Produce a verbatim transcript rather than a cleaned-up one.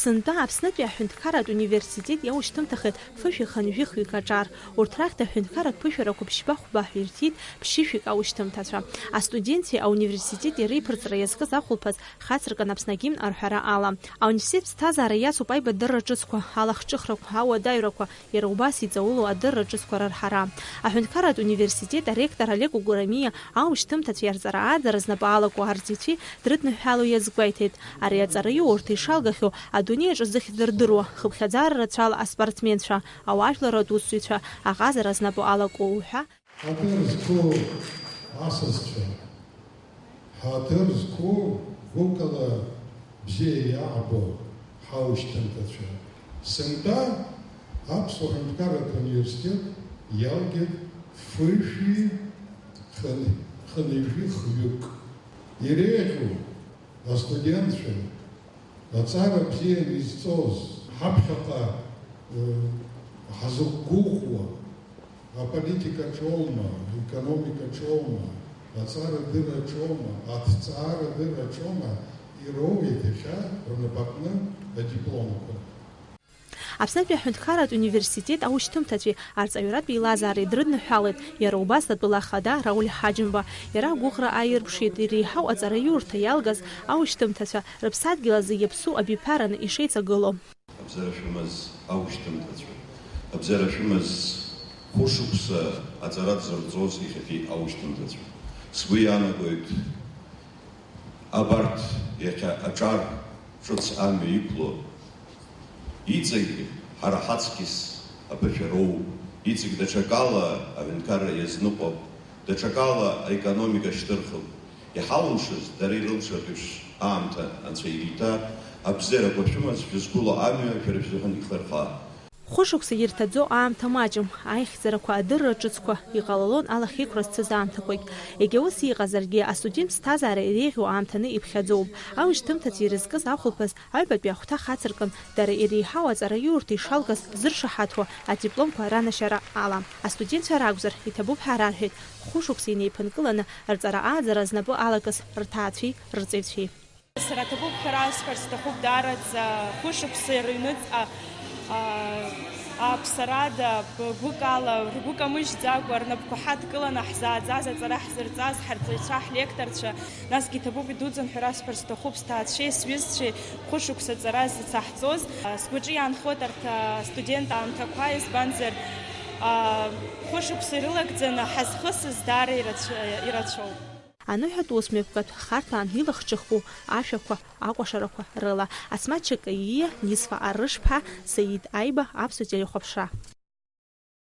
Сынтәа Аԥснытәи аҳәынҭқарратә университет иаушьҭымҭахеит фышәи хынҩыхҩык аҿар. Урҭ рахьтә аҳәынҭқарратә ԥышәарақәа ԥшьба-хәба ҳәа ирҭиит ԥшьышәҩык аушьҭымҭацәа. Астудентцәеи ауниверситети реиԥырҵра иазкыз ахәылԥаз хацыркын Аԥсны агимн арҳәара ала. Ауниверситет ԥсҭазаара иацуп аибадырра ҿыцқәа, алахҿыхрақәа, ауадаҩрақәа, иара убас иҵаулоу адырра ҿыцқәа рырҳара. Аҳәынҭқарратә университет аректор Олег Угурамиа аушьҭымҭацәа иарҵара ааӡара знапы алаку арҵаҩцәеи дрыдныҳәало иазгәеиҭеит. Ари аҵараиурҭа ишалгахьоу адунеи аҿы зыхьӡ рдыруа, хыԥхьаӡара рацәала аспортсменцәа, ауаажәларратә усзуҩцәа аҟазара знапы алаку уҳәа. Ҳаҭыр зқәу асасцәа, ҳаҭыр зқәу гәыкала бзиа иаабо ҳаушьҭымҭацәа. Сынтәа Аԥсуа Ҳәынҭқарратә университет иалгеит фышәи хын-, хынҩажәи хҩык. Иреиӷьу астудентцәа, аҵара бзианы изҵоз, ҳаԥхьаҟа, э, ҳазықәгәыӷуа, аполитикаҿоума, аекономикаҿоума, аҵарадырраҿоума, аҭҵаарадырраҿоума, ироуеит иахьа рнапаҟны адипломқәа. Аԥснытәи аҳәынҭқарратә университет аушьҭымҭацәеи арҵаҩратә еилазаареи дрыдныҳәалеит иара убас атәыла ахада Рауль Ҳаџьымба. Иара агәыӷра ааирԥшит иреиҳау аҵараиурҭа иалгаз аушьҭымҭацәа рыԥсадгьыл азы иаԥсоу абиԥараны ишеиҵагылоу. Абзиара шәымаз аушьҭымҭацәа, абзиара шәымаз хәышықәса аҵара дзырҵоз иахьатәи аушьҭымҭацәа. Сгәы иаанагоит, абарҭ иахьа аҿар ҿыц амҩа иқәло, иҵегь ҳара ҳаҵкьыс аԥышәароуп, иҵегь даҽакала аҳәынҭқарра иазныҟәап, даҽакала аекономика шьҭырхып. Иҳалымшаз, дара ирылшартә еиԥш аамҭа Анцәа ириҭа, абзиарақәа шәымаз шәызқәыло амҩа шәара шәзыҳәан ихлырхаа. Хәышықәса ирҭаӡо аамҭа маҷым, аихьӡарақәа, адырра ҿыцқәа иҟалалон алахьеиқәра зцыз аамҭақәагь. Егьа ус иҟазаргьы, астудент ԥсҭазаара иреиӷьу аамҭаны иԥхьаӡоуп. Аушьҭымҭацәа ирызкыз ахәылԥаз аҩбатәи ахәҭа хацыркын, дара иреиҳау аҵараиурҭа ишалгаз зыршаҳаҭуа адипломқәа ранашьара ала. Астудентцәа ракәзар, иҭабуп ҳәа рарҳәеит, хәышықәса инеиԥынкыланы рҵара ааӡара знапы алакыз рҭаацәеи рҵаҩцәеи. Сара ҭабуп ҳәа расҳәар сҭахуп даараӡа хәышықәса рыҩныҵҟа, а, аԥсарада, б-, гәыкала, ргәы камыжьӡакәа, рнапқәа ҳадкыланы ҳзааӡаз аҵара ҳзырҵаз ҳарҵаҩцәа, ҳлекторцәа, насгьы иҭабуп идуӡӡан ҳәа расҳәар сҭахуп сҭаацәеи сҩызцәеи хәышықәса ҵара зцаҳҵоз. А, сгәаҿы иаанхоит арҭ, а, астудент аамҭақәа, избанзар, а, хәышықәса ирылагӡаны ҳазхысыз даара ирацә-, ирацәоуп. Аныҳәатә ус мҩаԥгатә харҭәаан илахҿыху ашәақәа акәашарақәа рыла. Асмаҭ Чакаииа, Нисфа Арышԥҳа, Саид Аиба, Аԥсуа телехәаԥшра.